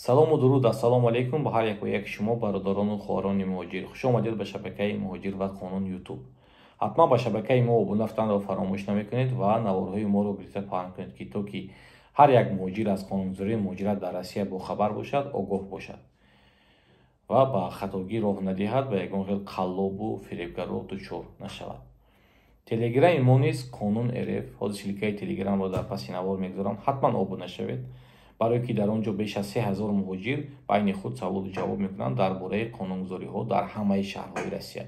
Салому дуруд, ассалому алайкум ба ҳар яку яки шумо, бародарону хоҳарони муҳоҷир. Хуш омадед ба шабакаи «Муҳоҷир ва қонун» Ютуб. Ҳатман ба шабакаи мо обуна рафтанро фаромӯш намекунед ва наворҳои моро гирифта паҳн кунед, ки то ки ҳар як муҳоҷир аз қонунгузории муҳоҷират дар Россия бохабар бошад, огоҳ бошад ва ба хатогӣ роҳ надиҳад, ба ягон хел қаллобу фиребгаро дучор нашавад. Телеграми мо низ «Қонун РФ». Ҳозир ссылка и телеграмро дар паси навор мегузорам, ҳатман обуна шавед, барое ки дар он ҷо беш аз 3000 муҳоҷир байни худ саволу ҷавоб мекунанд дар бораи қонунгузориҳо дар ҳамаи шаҳрҳои Россия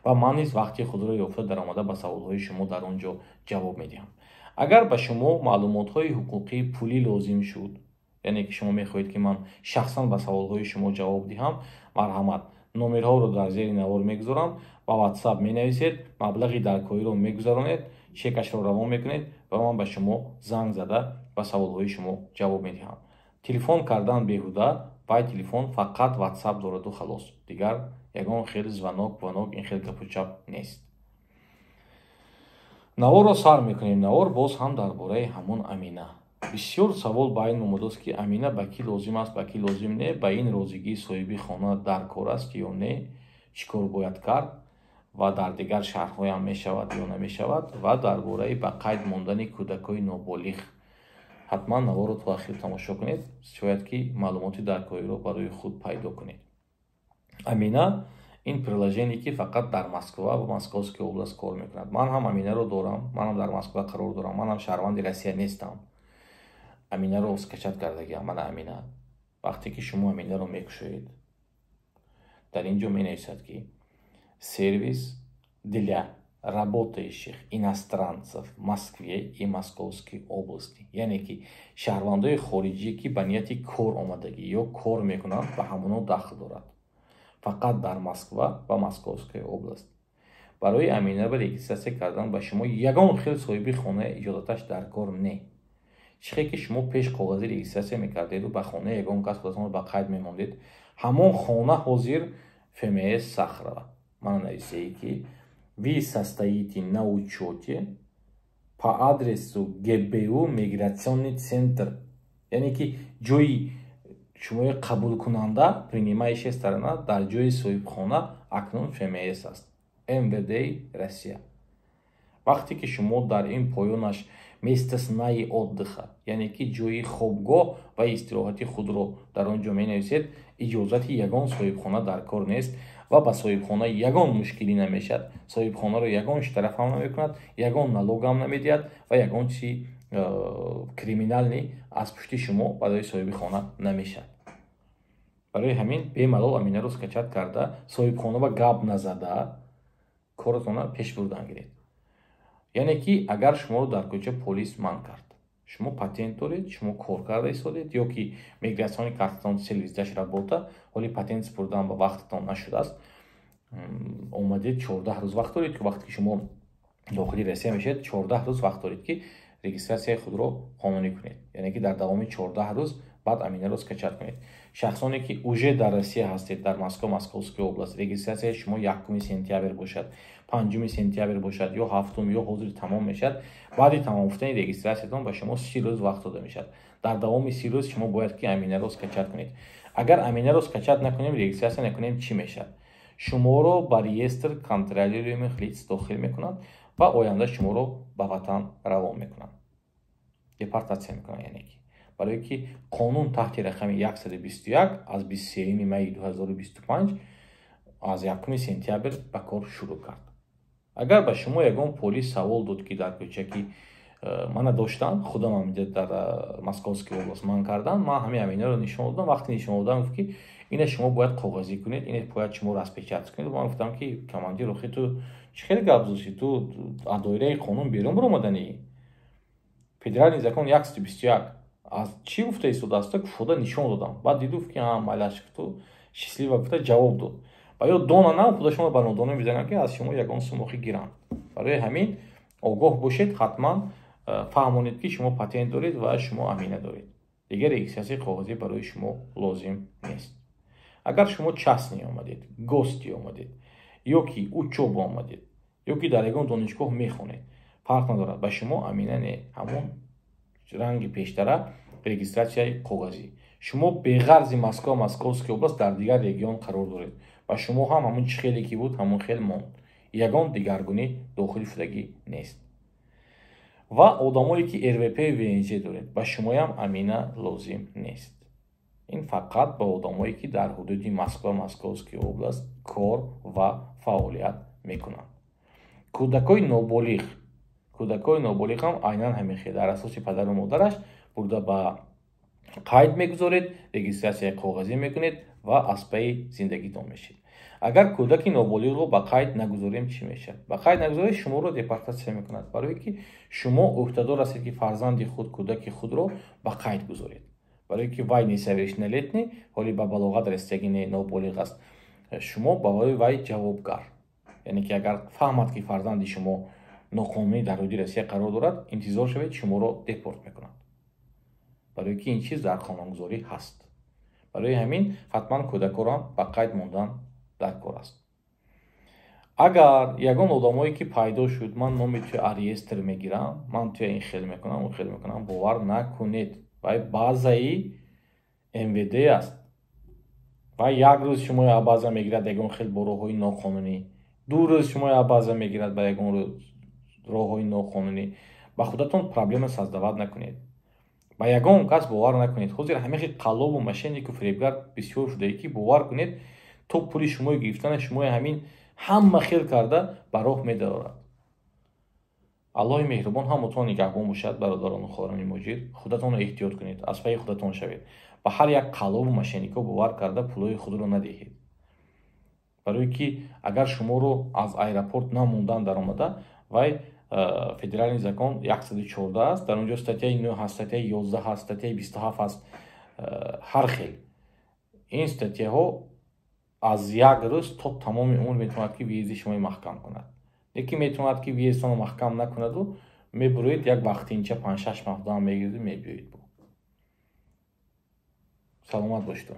ва ман низ вақти худро ёфта даромада ба саволҳои шумо дар он ҷо ҷавоб медиҳам. Агар ба шумо маълумотҳои ҳуқуқии пулӣ лозим шуд, яъне ки шумо мехоҳед, ки ман шахсан ба саволҳои шумо ҷавоб диҳам, марҳамат, номерҳоро дар зери навор мегузорам, ба Ватсап менависед, маблағи даркориро мегузаронед, чекашро равон мекунед ва ман ба шумо занг зада ба саволҳои шумо ҷавоб медиҳам. Телефон кардан беҳуда, вай телефон фақат Ватсап дораду халос, дигар ягон хел звонок ванок, ин хел гапу чап нест. Наворро сар мекунем. Навор боз ҳам дар бораи ҳамон Амина. Бисёр савол ба ин омадааст, ки Амина ба кӣ лозим аст, ба кӣ лозим не, ба ин розигии соҳиби хона дар кор аст ё не, чӣ кор бояд кард ва дар дигар шаҳрҳоям мешавад ё намешавад ва дар бораи ба қайд мондани кӯдакҳои ноболиғ. Ҳатман наворро то ахир тамошо кунед, шояд ки маълумоти даркориро барои худ пайдо кунед. Амина ин приложение, ки фақат дар Москва ва Московская область кор мекунад. Ман ҳам Аминаро дорам, манам дар Москва қарор дорам, манам шаҳрванди Россия нестам, Аминаро скачать кардагиам. Мана Амина. Вақте ки шумо Аминаро мекушоед, дар ин ҷо менависад, ки «Сервис для работающих иностранцев в Москве и Московской области», яъне ки шаҳрвандои хориҷие, ки ба нияти кор омадагӣ ё кор мекунанд, ба ҳамоно дахл дорад, фақат дар Москва ва Московская область. Барои Амина ба регистрация кардан ба шумо ягон хел соҳиби хона иҷозаташ дар кор не. Чӣ хел ки шумо пеш коғазӣ регистрация мекардеду ба хонаи ягон кас худатонро ба қайд мемондед, ҳамон хона ҳозир ФМС Сахарова мана нависае, ки «Вы состоите на учете по адресу ГБУ Миграционный центр», яъне ки ҷои шумои қабулкунанда, принимающая сторона, дар ҷои соҳибхона акнун ФМС аст, МВД Россия. Вақте ки шумо дар ин поёнаш «место сна и отдыха», яъне ки ҷои хобгоҳ ва истироҳати худро дар он ҷо менависед, иҷозати ягон соҳибхона дар кор нест ва ба соҳибхона ягон мушкилӣ намешавад, соҳибхонаро ягон штраф ҳам намекунад, ягон налог ҳам намедиҳад ва ягон чизи криминальный аз пушти шумо барои соҳиби хона намешавад. Барои ҳамин бемалол Аминаро скачать карда, соҳибхона ба гап назада, коротона пеш бурдан гиред. Яъне ки агар шуморо дар кӯча полис манъ кард, шумо патент доред, шумо кор карда истодед ё ки миграционный картатон сервис даш работа, ҳоли патент супурдан ба вақтатон нашудааст, омадед, 14 рӯз вақт доред, ки вақте ки шумо дохили Россия мешавед, 14 рӯз вақт доред, ки регистрация и худро қонунӣ кунед, яъне ки дар давоми 14 рӯз баъд Аминаро скачать кунед. Шахсоне ки уже дар Россия ҳастед, дар Москва, Московская область, регистрация и шумо 1 сентябр бошад, 5 сентябр бошад ё 7-ум ё ҳозир тамом мешавад, баъди тамом шудани регистрация тон ба шумо 30 рӯз вақт дода мешавад. Дар давоми 30 рӯз шумо бояд ки Аминаро скачать кунед. Агар Аминаро скачать накунем, регистрация накунем, чӣ мешавад? Шуморо ба реестр контролируемых лиц дохил мекунанд ва оянда шуморо ба ватан равон мекунанд, депортация мекунанд. Яъне ки барое ки қонун таҳти рақами 121 аз 23 майи 2025 аз 1 сентябр ба кор шурӯъ кард. Агар ба шумо ягон полис савол дод, ки дар кӯча ки мана доштан, худамам дар Московский область манъ кардан, ман ҳамин Аминаро нишон додам. Вақте нишон додам, гуфт, ки ина шумо бояд коғазӣ кунед, ина бояд шумо распечатать кунед. Ман гуфтам, ки командир, охи ту чӣ хеле гап зошӣ? Ту аз доираи қонун берун баромаданӣ. Федеральный закон 121 аз чӣ гуфта истодааст? Кушода нишон додам. Баъд дид, гуфт, ки майлаш, ту счастливо гуфта ҷавоб дод. Ва ё донанам худашонро ба нодонӣ мезананд, ки аз шумо ягон сумохӣ гиранд. Барои ҳамин огоҳ бошед, ҳатман фаҳмонед, ки шумо патент доред ва шумо Амина доред, дигар регистрация и коғазӣ барои шумо лозим нест. Агар шумо частный омадед, гости омадед ё ки учёба омадед, ё ки дар ягон донишгоҳ мехонед, фарқ надорад, ба шумо Амина не, ҳамон ранги пештара регистрация и коғазӣ. Шумо беғарзи Москва, Московский область, дар дигар регион қарор доред, ва шумо ҳам ҳамун чӣ хеле ки буд, ҳамун хел монд, ягон дигаргунӣ дохил шудагӣ нест. Ва одамое ки РВП, ВНЖ доред, ба шумоям амина лозим нест. Ин фақат ба одамое ки дар ҳудуди Москва, Московский область кор ва фаъолият мекунанд. Кӯдакҳои ноболиғ ҳам айнан ҳамин хел, дар асоси падару модараш бурда ба қайд мегузоред, регистрация и коғазӣ мекунед ва аз пайи зиндагитон мешед. Агар кӯдаки ноболиғро ба қайд нагузорем, чӣ мешавад? Ба қайд нагузоред, шуморо депортатсия мекунад, барое ки шумо ӯҳдадор ҳастед, ки фарзанди худ, кӯдаки худро ба қайд гузоред, барое ки вай несовершеннолетний, ҳоли ба балоғат расидагӣ не, ноболиғ аст. Шумо ба барои вай ҷавобгар, яъне ки агар фаҳмад, ки фарзанди шумо ноқонунӣ дар ҳудуди Россия қарор дорад, интизор шавед, шуморо депорт мекунад, барое ки ин чиз дар қонунгузорӣ ҳаст. Барои ҳамин ҳатман кӯдакҳоро ба қайд мондан дар кор аст. Агар ягон одамое ки пайдо шуд, ман номи туя а реестр мегирам, ман туя ин хел мекунам, он хел мекунам, бовар накунед. Вай базаи МВД аст. Вай як рӯз шуморо а база мегирад ягон хел бо роҳҳои ноқонунӣ, 2 рӯз шуморо а база мегирад ба ягон роҳҳои ноқонунӣ. Ба худатон проблема создавать накунед, ба ягон кас бовар накунед. Ҳозир ҳамин хел қаллобу мошенник у фиребгар бисёр шудае, ки бовар кунед, то пули шумои гирифтана шумои ҳамин ҳама хел карда ба роҳ медарорад. Аллоҳи меҳрубон ҳамотон нигаҳбон бошад. Бародарону хоҳарони муҳоҷир, худатонро эҳтиёт кунед, аз пайи худатон шавед, ба ҳар як қаллобу мошенник ҳо бовар карда пулҳои худро надиҳед, барое ки агар шуморо аз аэропорт намондан даромада, вай федеральный закон 114 аст, дар он ҷо статья и 9 ҳаст, статья и 11 ҳаст, статья и 27 ҳаст, ҳар хел ин статья ҳо аз як рӯз то тамоми умр метавонад, ки въезд и шумои маҳкам кунад. Лекин метавонад, ки въезд тонро маҳкам накунаду мебуроед, як вақтинча 5-6 маҳ дам мегириду мебиёед. Саломат бошед.